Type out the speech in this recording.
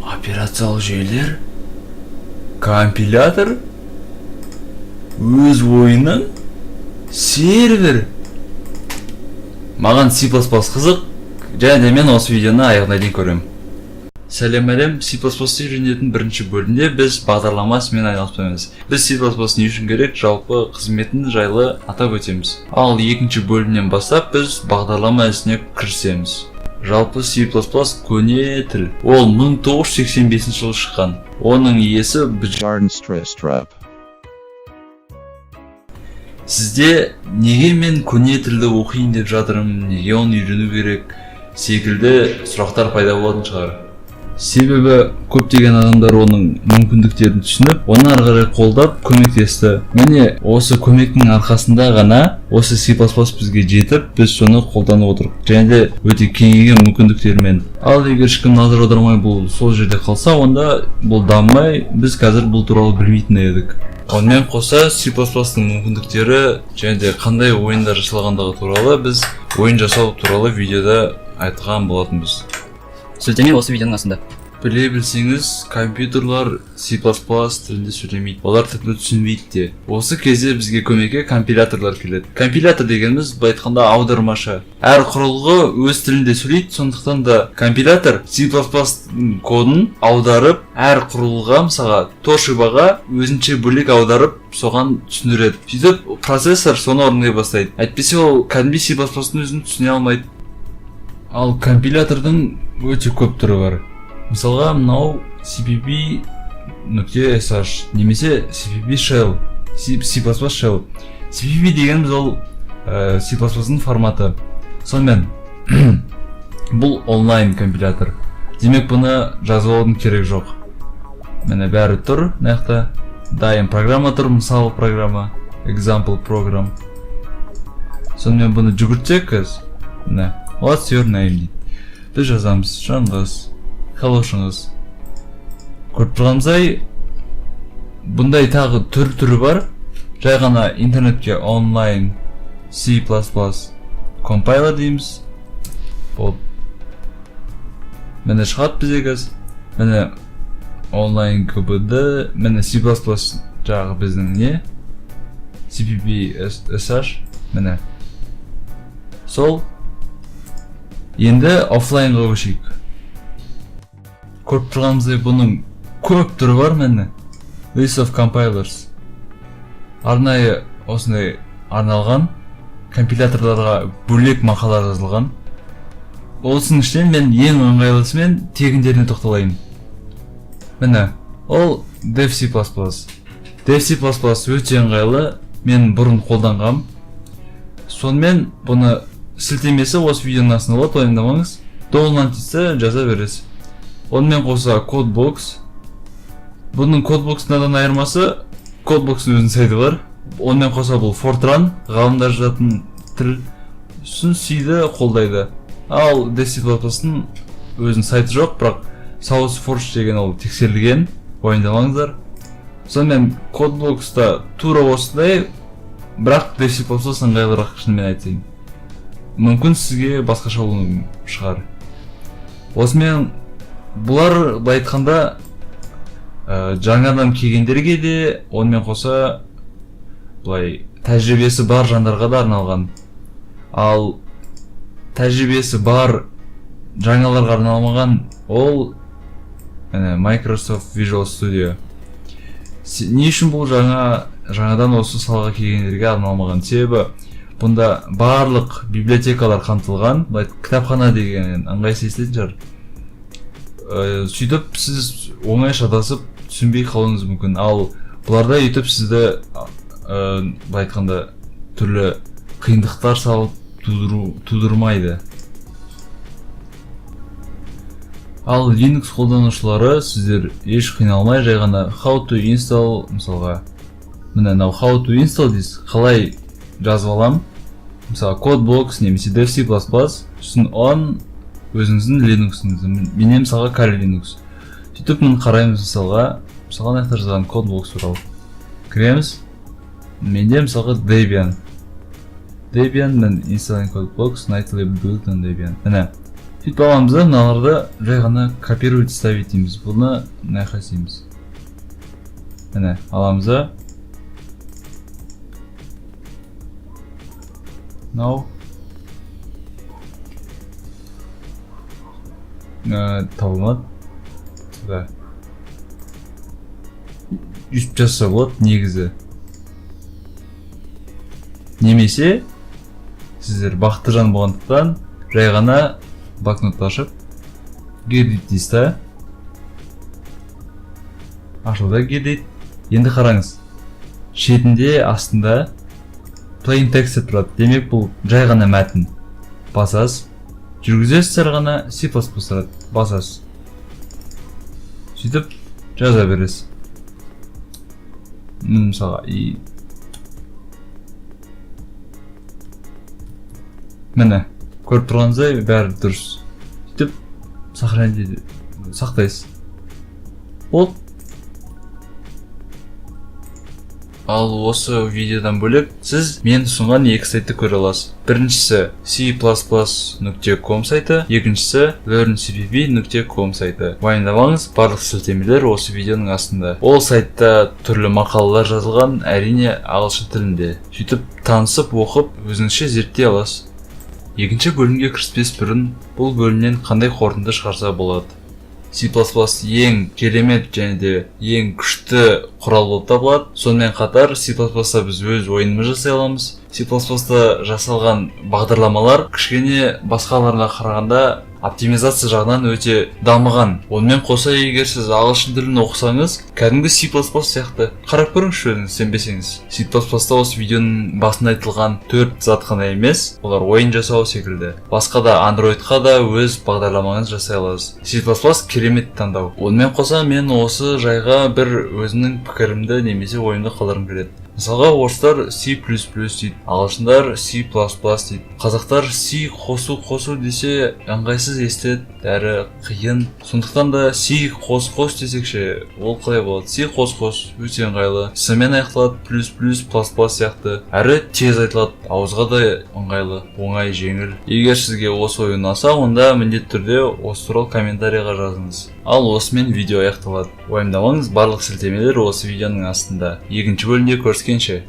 Операциялық жүйелер, компилятор, өз ойының, сервер. Маған C++ қызық және де мен осы видеоны аяғына дейін көремін. Сәлем, әлем! C++ үйренетін бірінші бөлімде біз бағдарлама ісімен айналыспаймыз. Біз C++ не үшін керек, жалпы қызметін жайлы атап өтеміз. Ал екінші бөлімнен бастап біз бағдарлама ісіне кірісеміз. Жалпы, C++ көне тіл. Ол 1985 жылы шыққан. Оның иесі Bjarne Stroustrup. Сізде «Неге мен көне тілді оқиын деп жатырмын, неге оны үйрену керек?» секілді сұрақтар пайда болатын шығар. Себебі көптеген адамдар оның мүмкіндіктерін түсініп, оны ары қарай қолдап, көмектесті. Міне, осы көмектің арқасында ғана осы C++ бізге жетіп, біз соны қолданып отырмық және де өте кеңейген мүмкіндіктермен. Ал егер ешкім назар аудармай, бұл сол жерде қалса, онда бұл дамымай, біз қазір бұл туралы білмейтін едік. Онымен қоса, C++-ның мүмкіндіктері және де қандай ойындар жасалғандығы туралы біз ойын жасау туралы видеода айтқан болатынбыз. Сілтеме осы видеоның астында. Біле білсеңіз, компьютерлар C++ тілінде сөйлемейді, олар тіпті түсінбейді де. Осы кезде бізге көмекке компиляторлар келеді. Компилятор дегеніміз, былай айтқанда, аудармашы. Әр құрылғы өз тілінде сөйлейді, сондықтан да компилятор C++ кодын аударып, әр құрылғыға, мысалға, Тошибаға өзінше бөлек аударып, соған түсіндіреді. Сөйтіп процессор соны орындай бастайды, әйтпесе ол кәдімгідей C++-ның өзін түсіне алмайды. Ал компилятордың өте көп түрі бар. Мысалға, мынау cpp .sh немесе cpp shell, C++ shell. Cpp дегеніміз ол C++-ның форматы. Сонымен, бұл онлайн компилятор, демек, бұны жазып алудың керегі жоқ. Міне, бәрі тұр мына жақта, дайын программа тұр, мысалы, программа, example program. Сонымен, бұны жүгіртсек қазір, міне, «What's your name?» дейді. Біз жазамыз «Шыңғыс», «Hello, Шыңғыс». Көріп тұрғанымыздай, бұндай тағы түр түрі бар. Жай ғана интернетке «онлайн C++ compiler» дейміз, болды, міне, шығады бізде қазір. Міне, онлайн кбд, міне, C++ жағы, біздің не, cpp sh, міне, сол. Енді оффлайнға көшейік. Көріп тұрғанымыздай, бұның көп түрі бар. Міне, list of compilers, арнайы осындай арналған компиляторларға бөлек мақала жазылған. Осының ішінен мен ең ыңғайлысы мен тегіндеріне тоқталайын. Міне, ол dev C++. Dev C++ өте ыңғайлы, мен бұрын қолданғам. Сонымен, бұны сілтемесі осы видеоның астында болады, уайымдамаңыз. Download десе, жаза бересіз. Онымен қоса CodeBlocks. Бұның CodeBlocks-дан айырмасы, CodeBlocks-тың өзінің сайты бар. Онымен қоса, бұл Fortran, ғалымдар жазатын тіл, сосын C-ді қолдайды. Ал Dev C++-ның өзінің сайты жоқ, бірақ SourceForge деген, ол тексерілген, уайымдамаңыздар. Сонымен, CodeBlocks-та тура осындай, бірақ Dev C++ ыңғайлырақ, шынымен айтайын. Мүмкін, сізге басқаша болуы шығар. Осымен бұлар, былай айтқанда, жаңадан келгендерге де, онымен қоса, былай тәжірибесі бар жандарға да арналған. Ал тәжірибесі бар жаңаларға арналмаған ол, міне, Microsoft Visual Studio. Не үшін бұл жаңадан осы салаға келгендерге арналмаған? Себебі бұнда барлық библиотекалар қамтылған, былай кітапхана деген ыңғайсыз естілетін шығар. Сөйтіп сіз оңай шатасып, түсінбей қалуыңыз мүмкін. Ал бұларда өйтіп сізді, былай айтқанда, түрлі қиындықтар салып тудырмайды. Ал Linux қолданушылары, сіздер еш қиналмай, жай ғана «how to install», мысалға, міне, мынау «how to install» дейсіз, қалай жазып аламын, мысалы, CodeBlocks немесе Dev C++, сосын on өзіңіздің Linux'ыңызды. Менде, мысалға, Kali Linux. Сөйтіп, міне, қараймыз, мысалға, мына жақта жазған CodeBlocks туралы кіреміз. Менде, мысалға, Debian. Debian, міне, installing CodeBlocks nightly build on Debian, міне. Сөйтіп аламыз да, мыналарды жай ғана копировать, ставить дейміз. Бұны мына жаққа істейміз. Міне, аламыз да. Мынау табылмады. Да. Өйстіп жазса болады негізі. Немесе сіздер бақытты жан болғандықтан жай ғана блокнотты ашып gedit дейсіз да. Ашылды gedit. Енді қараңыз. Шетінде, астында plain text деп тұрады. Демек, бұл жай ғана мәтін. Басасыз. Жүргізесіз сәл ғана, C++ тұрады. Басасыз. Сөйтіп жаза бересіз. Мысалға, и міне, көріп тұрғаныңыздай бәрі дұрыс. Сөйтіп сохранить, сақтайсыз. Болды. Ал осы видеодан бөлек сіз мен ұсынған екі сайтты көре аласыз. Біріншісі C plus plus нүкте ком сайты, екіншісі learncpp нүкте ком сайты. Уайымдамаңыз, барлық сілтемелер осы видеоның астында. Ол сайтта түрлі мақалалар жазылған, әрине ағылшын тілінде. Сөйтіп танысып, оқып, өзіңізше зерттей аласыз. Екінші бөлімге кіріспес бұрын бұл бөлімнен қандай қорытынды шығарса болады? C plus plus ең керемет және де ең күшті құрал болып табылады. Сонымен қатар C plus plus'та біз өз ойынымызды жасай аламыз. C plus plus'та жасалған бағдарламалар кішкене басқаларына қарағанда оптимизация жағынан өте дамыған. Онымен қоса, егер сіз ағылшын тілін оқысаңыз, кәдімгі C plus plus сияқты. Қарап көріңізші өзіңіз, сенбесеңіз. C plus plus'та осы видеоның басында айтылған 4 зат қана емес, олар ойын жасау секілді. Басқа да Android-қа да өз бағдарламаңызды жасай аласыз. C plus plus керемет таңдау. Онымен қоса мен осы жайға бір өзімнің пікірімді немесе ойымды қалдырғым келеді. Мысалға, орыстар C плюс плюс дейді, ағылшындар C plus plus дейді, қазақтар C қосу қосу десе ыңғайсыз естіледі, әрі қиын. Сондықтан да C қос қос десекше, ол қалай болады? C қос қос өте ыңғайлы, С мен аяқталады, плюс плюс плюс плюс сияқты, әрі тез айтылады, ауызға да ыңғайлы, оңай, жеңіл. Егер сізге осы ой ұнаса, онда міндетті түрде осы туралы комментарийға жазыңыз. Ал осымен видео аяқталады. Уайымдамаңыз, барлық сілтемелер осы видеоның астында. Екінші бөлімде көріскенше.